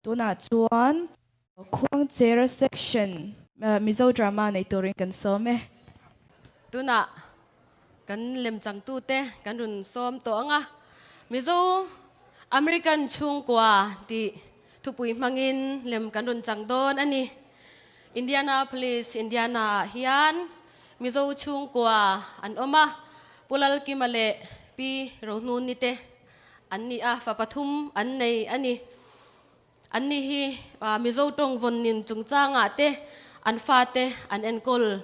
Tunah chuan Khuangchera section Mizo drama nei turin kan sawm e. Tunah kan lemchangtute kan rawn sawm tawh ang a, Mizo American chhungkua tih thupui hmangin lem kan rawn chang dawn a ni. Indianapolis, Indiana ah hian Mizo chhungkua an awm a, Pu Lalkima leh Pi Rohnuni te An ni a, fa pathum an nei a ni. An ni hi Mizo tawng vawnnin chungchangah te an fate an enkawl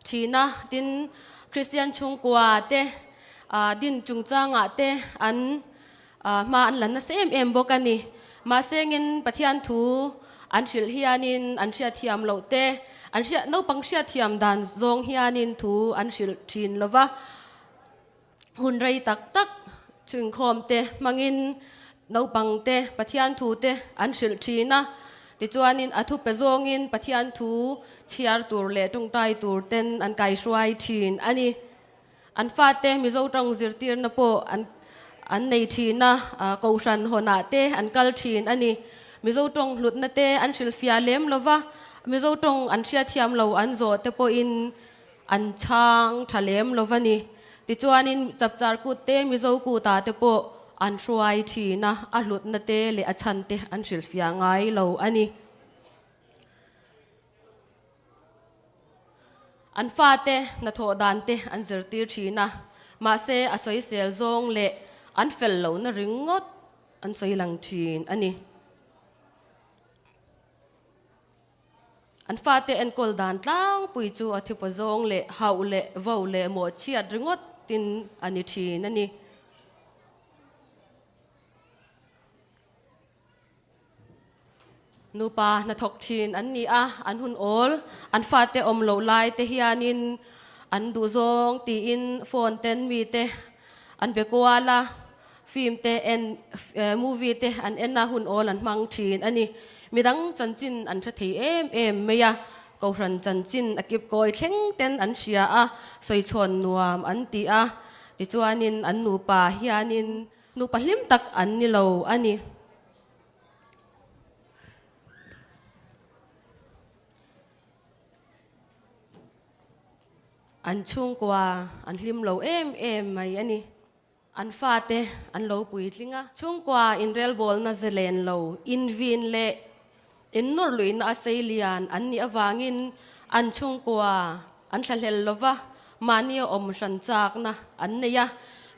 thin a, tin Kristian chhungkua te din chungchangah te an hma an la nasa em em bawk a ni. Mahsengin Pathian thu an hrilh hianin an hriatthiam loh te, an hriat naupang hriatthiam dan zawng hianin thu an hrilh thin lo va. Hun rei tak tak chhingkhawm te hmangin naupang te Pathian thu te an hrilh thin a, tichuanin a thupe zawngin Pathian thu chhiar tur leh tawngtai tur ten an kaihruai thin a ni. An fate Mizo tawng zirtirna pawh an an nei thin a, Kohhran hawnah te an kal thin a ni. Mizo tawng hlutna te an hrilhfiah lem lova, Mizo tawng an hriatthiam lo an zawh te pawhin An chhang tha lem lo va ni. Tichuanin Chapchar kut te, Mizo kuta te pawh an hruai thin a, a hlutna te leh a chhan te an hrilhfiah ngai lo a ni. An fate hnathawh dan te an zirtir thin a, mahse a sawisel zawng leh an fel lohna ringawt an sawi lang thin a ni. An fate enkawl dan tlangpui chu a thipa zawng leh hauh leh vo leh mawhchhiat ringawt tin a ni thin a ni. Nupa hnathawk thin an ni a, an hun awl, an fate awm loh lai te hianin an duhzawng tiin phone ten mite an be kual a, Film te en, movie te an en a, hun awl an hmang thin a ni. Midang chanchin an hre thei em em mai a, Kohhran chanchin a kip kawi thleng ten an hria a, sawichhawn nuam an ti a, tichuanin an nupa hianin nupa hlim tak an ni lo a ni. An chhungkua an hlim lo em em mai a ni. An fate an lo puitling a. Chhungkua inrelbawlna zelen lo, invin leh innawr luihna a sei lian an nih avangin an chhungkua an thlahlel lo va, mahni a awm hran chakna an nei a.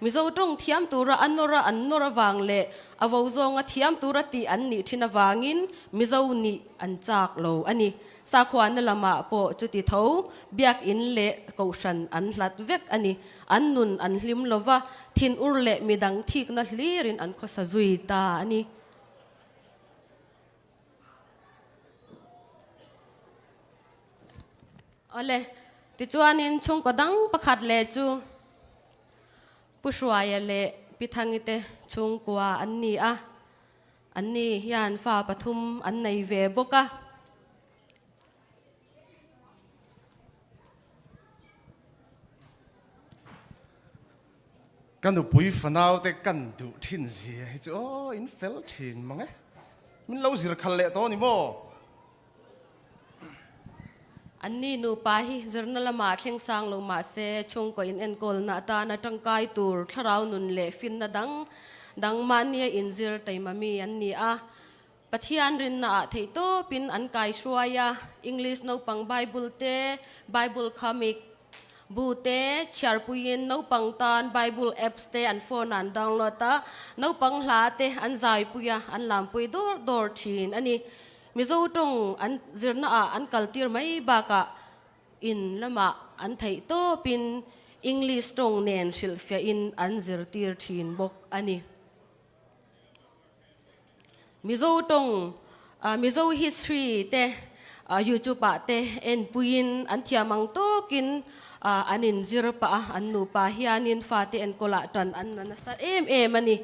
Mizo tawng thiam tura a nawr a an nawr avang leh a vo zawnga thiam tura tih an nih thin avangin Mizo nih an chak lo a ni. Sakhuana lamah pawh chuti tho, biakinn leh kohhran an hlat vek a ni. An nun an hlim lo va, thinur leh midang thikna hlirin an khawsa zui ta a ni. Awle, tichuanin chhungkaw dang pakhat leh chu Pu Hruaia leh Pi Thangi te chhungkua an ni a. Anni hian fa pathum an nei ve bawk a. Ka nupui fanaute kan duh thin zia hi chu aw in fel thin mang e. Min lo zir khal leh tawh a ni maw? Anni nupa hi zirna lamah thleng sang lo mah se chhungkaw in enkawlna atana tangkai tur thlarau nun leh finna dang dang mahnia inzir taima mi an ni a. Pathian rinnaah theihtawpin an kaihruai a, English naupang Bible te, Bible comic bu te chhiarpuiin naupang tan Bible apps te an phone ah an download a, naupang hla te an zaipui a, an lampui dawr dawr thin a ni. Mizo tawng an zirnaah an kaltir mai bakah in lamah an theihtawpin English tawng nen hrilhfiahin an zirtir thin bawk a ni. Mizo tawng, Mizo history te YouTube ah te enpuiin an thiam ang tawkin an inzir pah a, an nupa hianin fate enkawlah tan an la nasa em em a ni.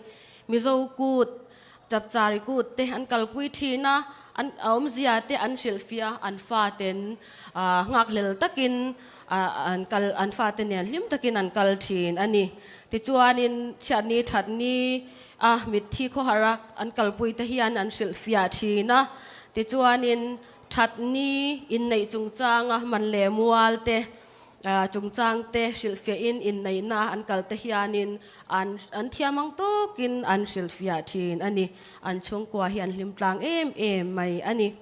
Mizo kut. Chapchari kut te an kalpui thin a, an awmzia te an hrilhfiah a, an faten nghakhlel takin an kal an fate nen hlim takin an kal thin a ni. Tichuanin chhiatni thatni a mitthi khawhara an kalpui te hian an hrilhfiah thin a, tichuanin thatni inneih chungchanga man leh mual te Chungchang te hrilhfiahin inneihna an kal te hianin an an thiam ang tawkin an hrilhfiah thin a ni. An chhungkua hi an hlim tlang em em mai a ni.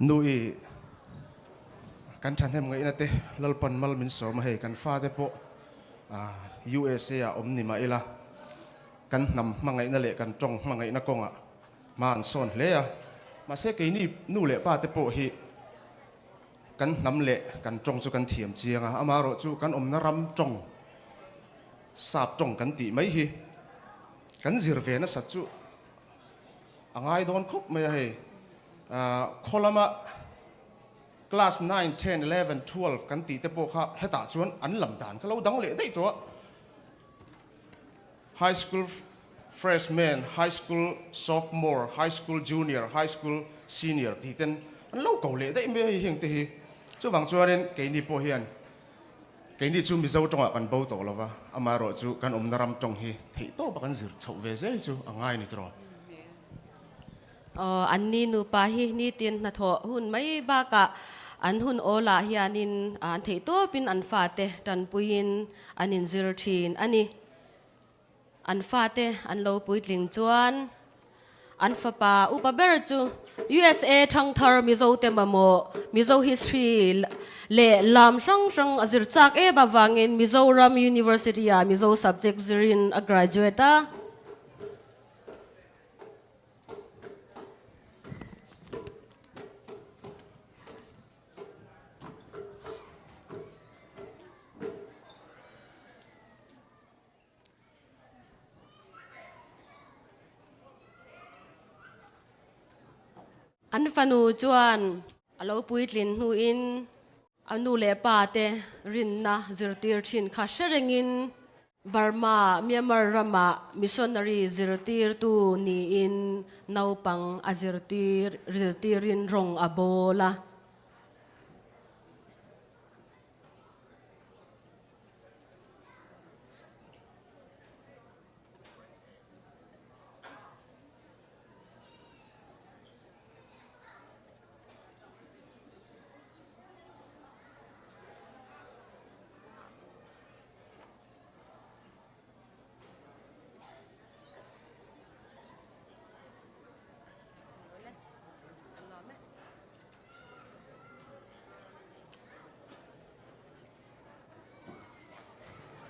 Nu i kan thahnem ngaihna te Lalpan mal min sawm a hei kan fate pawh USA ah awm ni mah ila kan hnam hmangaihna leh kan tawng hmangaihna kawngah hma an sawn hle a mahse keini nu leh pa te pawh hi kan hnam leh kan tawng chu kan thiam chiang a amaherawh chu kan awmna ram tawng sap tawng kan tih mai hi kan zir ve nasat chu A ngai dawn khup mai a hei. Khaw lama class 9, 10, 11, 12 kan tih te pawh kha hetah chuan an lam dan kha lo dang leh daih tawh a. High school freshman, high school sophomore, high school junior, high school senior tih ten an lo ko leh daih mai a hei heng te hi. Chuvang chuanin keini pawh hian Keini chu Mizo tawngah kan bo tawh lo va, amaherawh chu kan awmna ram tawng hi theih tawpa kan zir chhoh ve zel chu a ngai ni tiraw. Aw, anni nupa hi nitin hnathawh hun mai bakah an hun awlah hianin an theih tawpin an fate tanpuiin an inzir thin a ni. An fate an lo puitling chuan an fapa upa ber chu USA thangthar Mizo te mamawh Mizo history leh lam hrang hrang a zir chak em avangin Mizoram University ah Mizo subject zirin a graduate a. An fanu chuan a lo puitlin hnuin a nu leh pa te rinna zirtir thin kha hre rengin Burma, Myanmar ramah missionary zirtirtu niin naupang a zirtir zirtirin rawng a bawl a.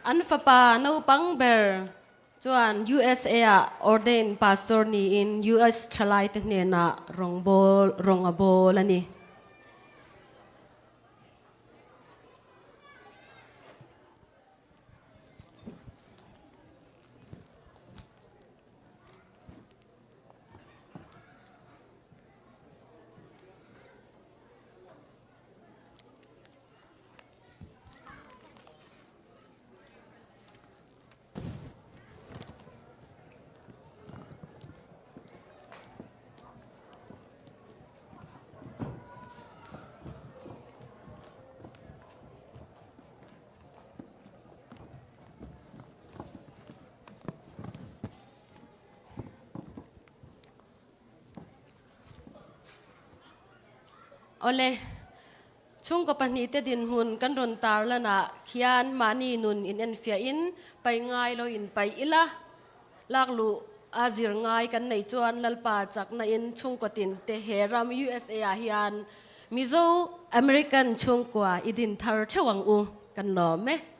An fapa naupang ber chuan USA ah ordained pastor niin US thalaite hnenah rawngbâwl rawng a bâwl a ni. Awle, chhungkaw pahnihte dinhmun kan rawn tarlanah khian mahni nun inenfiahin pai ngai lo inpaih ila, lakluh a zir ngai kan neih chuan Lalpa chakna in chhungkaw tinte he ram USA ah hian Mizo American chhungkua i din thar theuh ang u, kan lawm e.